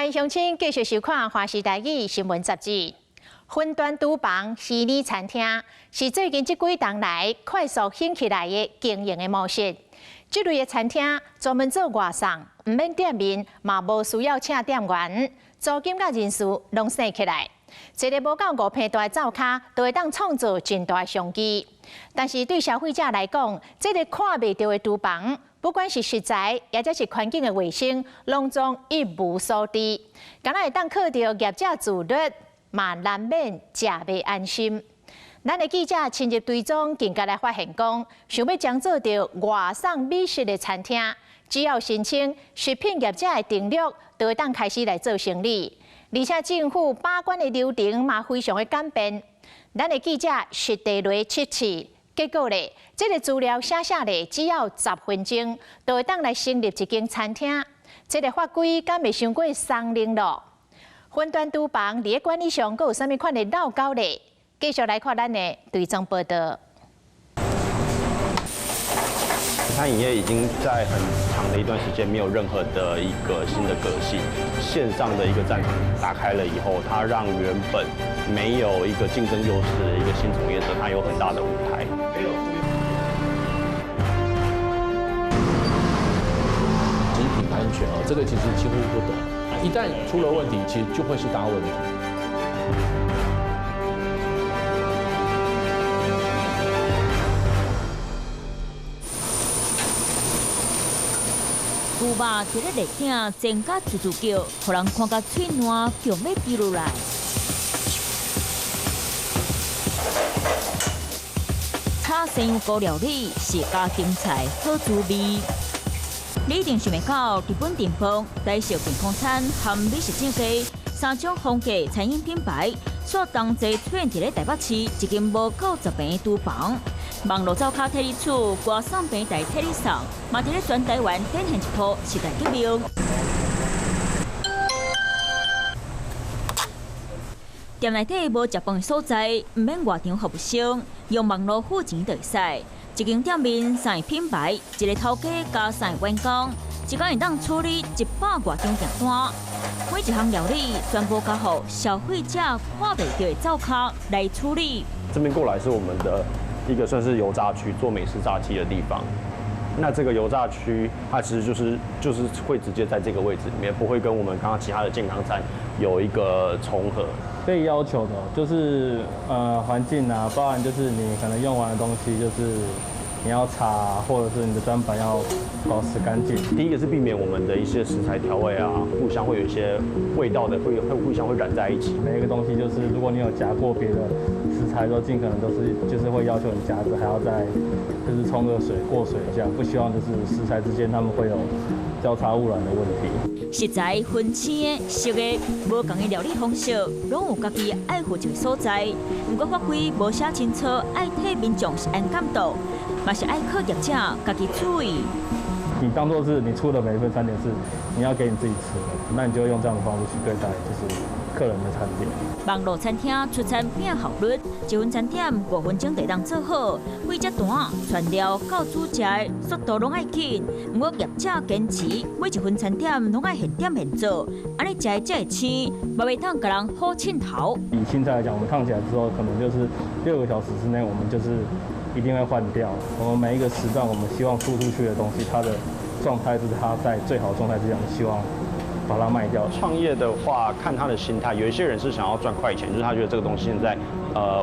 歡迎鄉親繼續收看《華視台語新聞雜誌》。雲端廚房虛擬餐廳是最近這幾冬來快速興起來的經營的模式。這類的餐廳專門做外送，毋免店面，嘛無需要請店員，租金佮人事攏省起來。一个無夠5坪大的灶跤，都會當創造真大的商機。但是對消費者來講，這个看袂著的廚房，不管是食材，抑者是環境的衛生，攏總一無所知。敢若會當靠著業者自律，嘛難免食袂安心。咱的記者深入追蹤，近來發現講，想欲將做著外送美食的餐廳，只要申請食品業者的登錄，就會當開始來做生理。而且政府把關的流程嘛非常的簡便。咱的記者實地來測試，結果咧，這个資料寫寫咧，只要10分鐘，就會當來成立一間餐廳。這个法規敢會傷過鬆靈囉？雲端廚房佇咧管理上，閣有啥物款的漏溝咧？繼續來看咱的追蹤報道。餐飲業已經在很長的一段時間沒有任何的一個新的革新，線上的一個戰場打開了以後，它讓原本沒有一個競爭優勢的一個新從業者，他有很大的舞台。食品安全啊，這個其實輕忽不得，一旦出了問題，其實就會是大問題。牛肉佇咧熱鼎煎甲吱吱叫，予人看甲喙瀾強欲滴落來。炒生油鍋料理是家庭菜好滋味。你一定想袂到，日本電報台式健康餐和美食正雞三種風格餐飲品牌，煞同齊出現佇咧台北市一間無夠10坪的廚房。網路灶跤替你煮，外送平台替你送，嘛佇咧全台灣展現一波時代革命。店內底無食飯的所在，毋免外場服務生，用網路付錢就會使。一間店面三个品牌，一个頭家加三个員工，一工會當處理100外張訂單。每一項料理全部交予消費者看袂著的灶跤來處理。這邊過來是我們的一個算是油炸區，做美式炸雞的地方。那這個油炸區，它其實就是會直接在這個位置裡面，不會跟我們剛剛其他的健康餐有一個重合。被要求的就是環境啊，包含就是你可能用完的東西，就是你要擦，或者是你的砧板要保持乾淨。第一個是避免我們的一些食材調味啊，互相會有一些味道的，會互相會染在一起。每一個東西就是，如果你有夾過別的食材，都盡可能都是就是會要求你夾子還要再就是沖個水過水一下，不希望就是食材之間他們會有交叉污染的問題。食材分青的、熟的，無仝的料理方式，攏有家己愛負責的所在。毋過法規無寫清楚，愛替民眾食安監督，嘛是愛靠業者家己注意。你當作是你出的每一份餐點是你要給你自己吃的，那你就用這樣的方式去對待，就是客人的餐點。網路餐廳出餐拼效率，一份餐點5分鐘就會當做好，每隻單傳料到主食的速度攏愛緊。毋過業者堅持每一份餐點攏愛現點現做，按呢食的才會鮮，嘛袂當共人好凊頭。以青菜來講，我們燙起來之後，可能就是6個小時之內，我們就是一定會換掉。我們每一個時段，我們希望輸出去的東西，它的狀態是它在最好狀態之下，希望把它賣掉。創業的話，看他的心態，有一些人是想要賺快錢，就是他覺得這個東西現在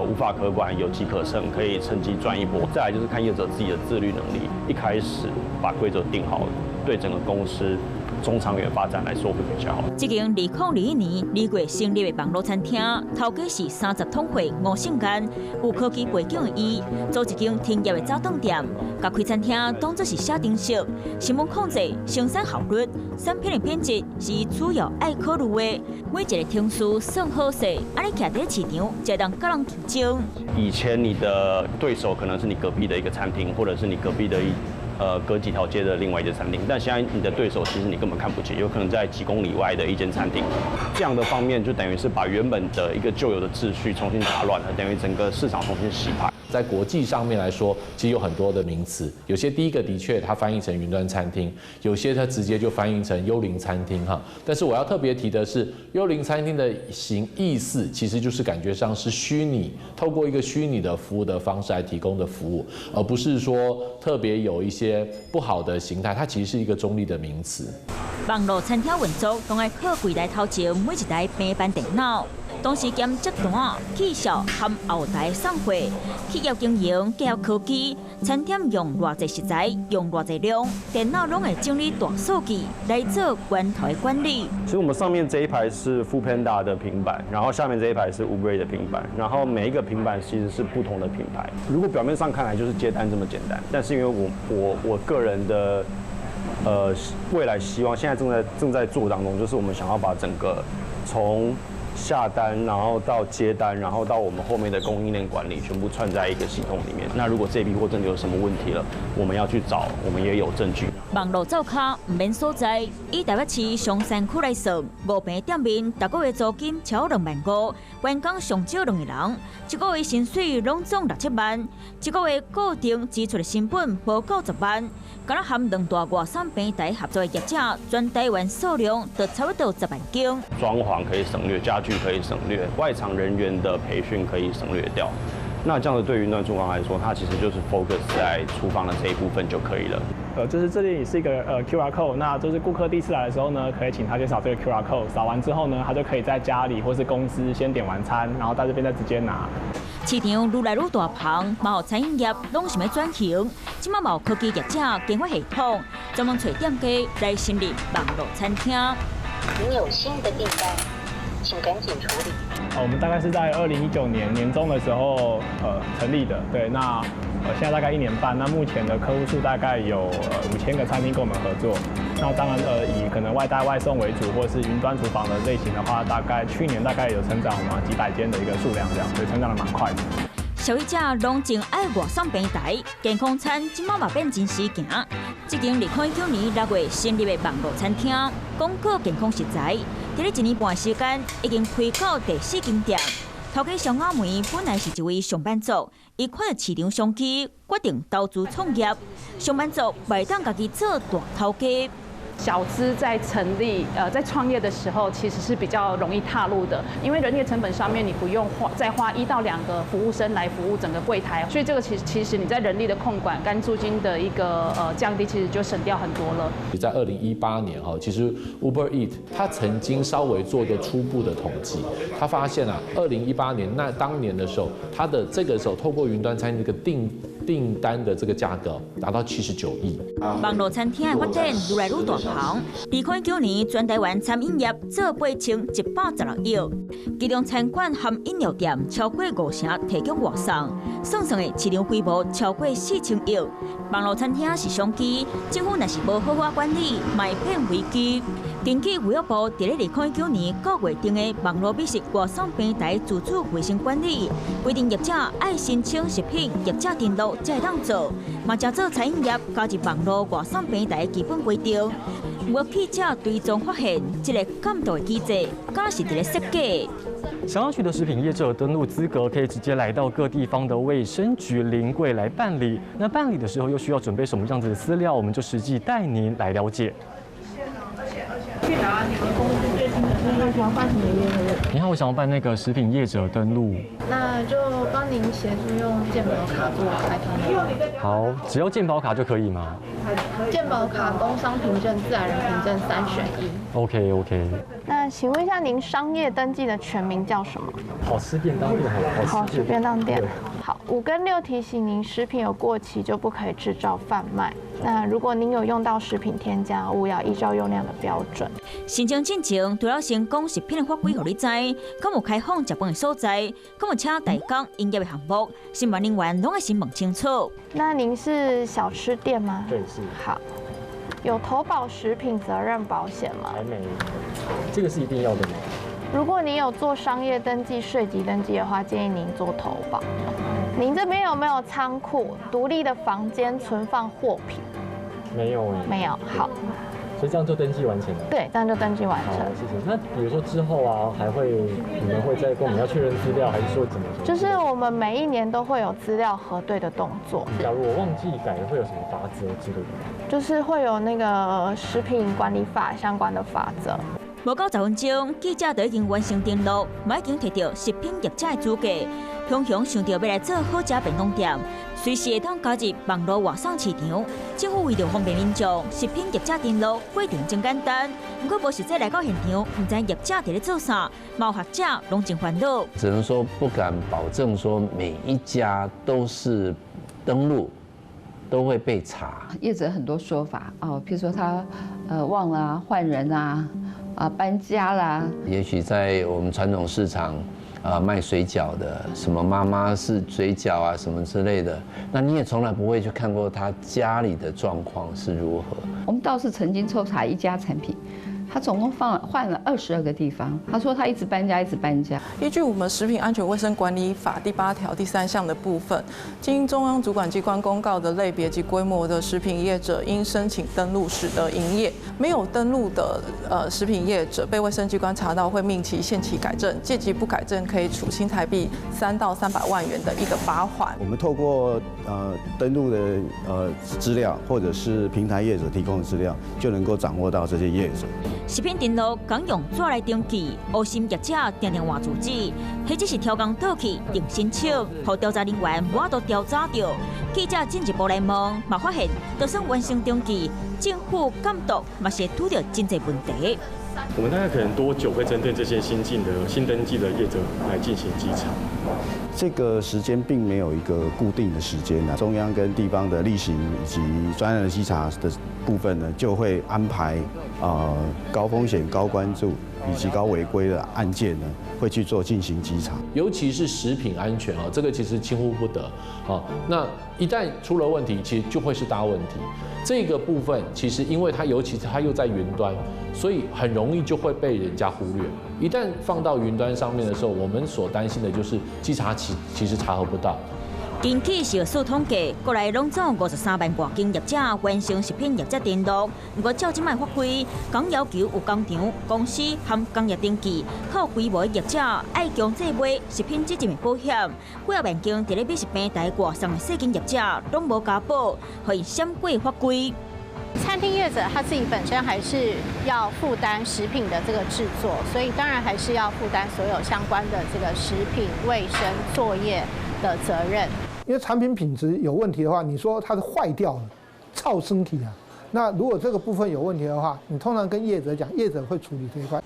無法可管，有機可乘，可以趁機賺一波。再來就是看業者自己的自律能力，一開始把規則定好，對整個公司中長遠發展來說會比較好。這間2021年2月成立的網路餐廳，頭家是30統會吳勝干，有科技背景的伊，租一間停業的早頓店，共開餐廳當作是寫程式，成本控制、生產效率、產品的品質是伊主要愛考慮的。每一个程序算好勢，按呢徛佇市場才會當佮人競爭。以前你的對手可能是你隔壁的一個餐廳，或者是你隔壁的隔幾條街的另外一間餐廳，但現在你的對手其實你根本看不見，有可能在幾公里外的一間餐廳。這樣的方面就等於是把原本的一個舊有的秩序重新打亂了，等於整個市場重新洗牌。在國際上面來說，其實有很多的名詞，有些第一個的確它翻譯成雲端餐廳，有些它直接就翻譯成幽靈餐廳哈。但是我要特別提的是，幽靈餐廳的形意思其實就是感覺上是虛擬，透過一個虛擬的服務的方式來提供的服務，而不是說特別有一些不好的形態，它其實是一個中立的名詞。網路餐廳運作，攏愛靠櫃台頭前每一台平板電腦，同時兼接單、記數和後台送貨。企業經營結合科技，餐廳用偌濟食材，用偌濟量，電腦攏會整理大數據來做源頭的管理。其實我們上面這一排是 Foodpanda 的平板，然後下面這一排是 Uber 的平板，然後每一個平板其實是不同的品牌。如果表面上看來就是接單這麼簡單，但是因為我個人的未來希望現在正在做當中，就是我們想要把整個從下單，然後到接單，然後到我們後面的供應鏈管理，全部串在一個系統裡面。那如果這批貨真的有什麼問題了，我們要去找，我們也有證據。網路灶跤毋免所在，以台北市松山區來算，五坪店面，逐個月租金超2萬5，員工上少兩個人，一個月薪水攏總六七萬，一個月固定支出的成本無夠10萬，敢若和兩大外送平台合作的業者，全台灣數量就差不多10萬間。裝潢可以省略，家具可以省略，外場人員的培訓可以省略掉。那這樣子對雲端廚房來說，它其實就是 focus 在廚房的這一部分就可以了。就是這裡是一個QR code，那就是顧客第一次來的時候呢，可以請他先掃這個 QR code，掃完之後呢，他就可以在家裡或是公司先點完餐，然後到這邊再直接拿。市場愈來愈大棚，嘛予餐飲業攏想欲轉型，這馬嘛有科技業者研發系統，專門揣店家來成立網路餐廳。你有新的訂單，請趕緊處理。我們大概是在2019年年中的時候，成立的。對，那現在大概一年半，那目前的客戶數大概有5000個餐廳跟我們合作。那當然，以可能外帶外送為主，或是雲端廚房的類型的話，大概去年大概有成長嘛幾百間的一個數量，這樣，所以成長得蠻快的。消費者攏真愛外送平台，健康餐這馬嘛變真時行。這間2019年6月成立的網路餐廳，廣告健康食材，佇咧一年半時間已經開到第四間店。頭家蕭亞梅本來是一位上班族，伊看著市場商機，決定投資創業。上班族袂當家己做大頭家。小資在成立在創業的時候，其實是比較容易踏入的，因為人力成本上面你不用再花1到2個服務生來服務整個櫃台，所以這個其實你在人力的控管跟租金的一個降低，其實就省掉很多了。在2018年哈，其實 Uber Eats 它曾經稍微做一個初步的統計，他發現啊，2018年那當年的時候，它的這個時候透過雲端餐廳這個訂單的這個價格達到79億。網路餐廳的發展愈來愈大棚。2019年全台灣餐飲業做8116億，其中餐館和飲料店超過5成提供外送，算算的市場規模超過4000億。網路餐廳是商機，政府若是無好好管理，嘛會變危機。根據衛福部佇咧2019年9月定的網路美食外送平台自主衛生管理規定，業者愛申請食品業者登錄才會當做，嘛成做餐飲業加入網路外送平台基本規定。有記者追蹤發現，這個監督的機制，敢是佇咧設計。想要取得食品業者登錄資格，可以直接來到各地方的衛生局臨櫃來辦理。那辦理的時候又需要準備什麼樣子的資料？我們就實際帶您來了解。去拿你們公司最新的那想要辦什麼業務？你好，我想要辦那個食品業者登錄。那就幫您協助用健保卡做開通。好，只要健保卡就可以嗎？健保卡、工商憑證、自然人憑證三選一。 OK。那請問一下，您商業登記的全名叫什麼？好吃便當店，好吃便當店。好，5跟6提醒您，食品有過期就不可以製造販賣。那如果您有用到食品添加物，要依照用量的標準。申請進前，除了先講食品的法規予你知，敢有開放食飯的所在，敢有請代工營業的項目，申辦人員攏愛先問清楚。那您是小吃店嗎？對，是。好，有投保食品責任保險嗎？還沒，這個是一定要的嗎？如果你有做商業登記、稅籍登記的話，建議您做投保。您這邊有沒有倉庫、獨立的房間存放貨品？沒有。沒有。好，所以這樣就登記完成了。對，這樣就登記完成。好，謝謝。那比如說之後啊，還會你們會再跟我們要確認資料，還是說怎麼？就是我們每一年都會有資料核對的動作。假如我忘記改，會有什麼罰則之類的？就是會有那個食品管理法相關的罰則。無夠10分鐘，記者就已經完成登錄，嘛已經提著食品業者的資格。雄雄想著欲來做好食便當店，隨時會當加入網路外送市場。政府為著方便民眾，食品業者登錄過程真簡單。毋過無實際來到現場，毋知業者佇咧做啥，嘛有學者攏真煩惱。只能說不敢保證說每一家都是登錄都會被查。業者很多說法哦，譬如說他忘了換人啊，啊搬家啦。也許在我們傳統市場。啊，賣水餃的，什麼媽媽是水餃啊，什麼之類的，那你也從來不會去看過他家裡的狀況是如何。我們倒是曾經抽查一家產品，他總共放了換了22個地方。他說他一直搬家，一直搬家。依據我們食品安全衛生管理法第8條第3項的部分，經中央主管機關公告的類別及規模的食品業者，應申請登錄始得營業。沒有登錄的食品業者，被衛生機關查到，會命其限期改正，屆期不改正，可以處新台幣3到300萬元的一個罰鍰。我們透過登錄的資料，或者是平台業者提供的資料，就能夠掌握到這些業者。食品登錄共用紙來登記，烏心業者定定換住址，彼只是刁工倒去定申請，予調查人員無法度調查著。記者進一步來問，嘛發現就算完成登記，政府監督嘛是會拄著真濟問題。我們大概可能多久會針對這些新進的新登記的業者來進行稽查？這個時間並沒有一個固定的時間啊，中央跟地方的例行以及專案的稽查的部分呢，就會安排高風險、高關注以及高違規的案件呢，會去做進行稽查。尤其是食品安全啊，這個其實輕忽不得。好，那一旦出了問題，其實就會是大問題。這個部分其實因為它尤其是它又在雲端，所以很容易就會被人家忽略。一旦放到雲端上面的時候，我們所擔心的就是稽查其實查核不到。根據食署統計，國內攏總53萬外間業者完成食品業者登錄。毋過照這擺法規，共要求有工廠、公司含工業登記，較有規模的業者愛強制買食品責任保險。幾仔萬間佇咧美食平台外送的細間業者攏無加保，予𪜶閃過法規。餐廳業者他自己本身還是要負擔食品的這個製作，所以當然還是要負擔所有相關的這個食品衛生作業的責任。因為產品品質有問題的話，你說它是壞掉了，臭身體啊。那如果這個部分有問題的話，你通常跟業者講，業者會處理這一塊。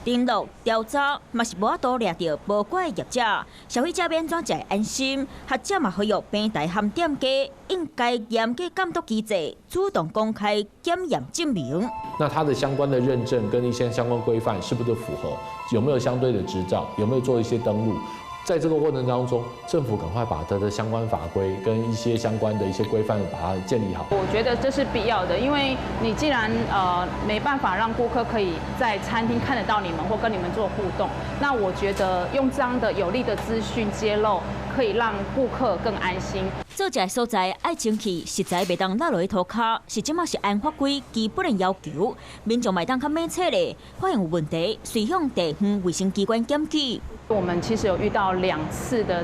登錄調查嘛是無法度掠著無乖的業者，消費者欲按怎才會安心？學者嘛呼籲平台和店家應該嚴格監督機制，主動公開檢驗證明。那它的相關的認證跟一些相關規範是不是符合？有沒有相對的執照？有沒有做一些登錄？在這個過程當中，政府趕快把它的相關法規跟一些相關的一些規範把它建立好。我覺得這是必要的，因為你既然沒辦法讓顧客可以在餐廳看得到你們或跟你們做互動，那我覺得用這樣的有利的資訊揭露，可以讓顧客更安心。做食的所在愛清氣，食材袂當落落去塗跤，是這馬食安法規基本的要求。民眾嘛會當較明確咧，發現有問題，隨向地方衛生機關檢舉。我們其實有遇到2次的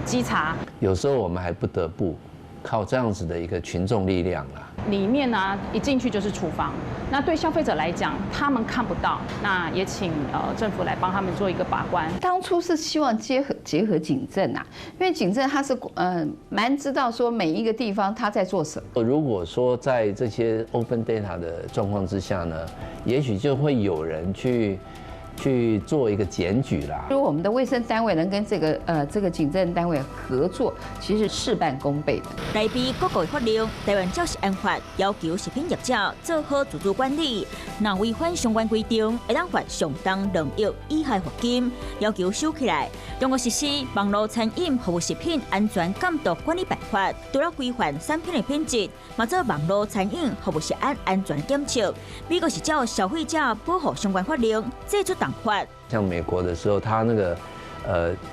稽查，有時候我們還不得不靠這樣子的一個群眾力量啊。裡面呢，一進去就是廚房，那對消費者來講，他們看不到，那也請政府來幫他們做一個把關。當初是希望結合警政啊，因為警政他是蠻知道說每一個地方他在做什麼。如果說在這些 open data 的狀況之下呢，也許就會有人去做一個檢舉啦。如果我們的衛生單位能跟這個警政單位合作，其實事半功倍的。來比各國法令，台灣照食安法要求食品業者做好自主管理，若違反相關規定，會當罰上重2億以下罰金，要求收起來。中國實施網路餐飲服務食品安全監督管理辦法，除了規範產品的品質，嘛做網路餐飲服務食安安全檢測。美國是照消費者保護相關法令，祭出重罰。像美國的時候，他那個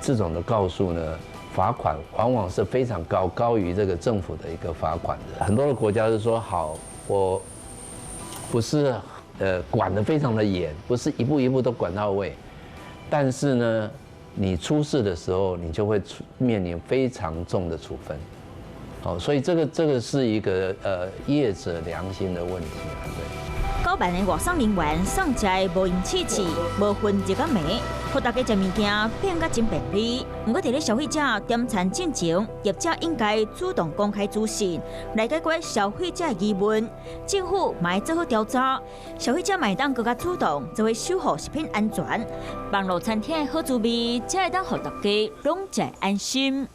這種的告訴呢，罰款往往是非常高，高於這個政府的一個罰款的。很多的國家是說，好，我不是管得非常的嚴，不是一步一步都管到位，但是呢，你出事的時候，你就會面臨非常重的處分。好，所以這個是一個業者良心的問題啊，對。9萬的外送人員送食的無閒試試，無分熱佮暝，予大家食物件變甲真便利。毋過，佇咧消費者點餐進前，業者應該主動公開資訊，來解決消費者的疑問。政府嘛愛做好調查，消費者嘛會當閣較主動，做伙守護食品安全。網路餐廳的好滋味，才會當予大家攏食會安心。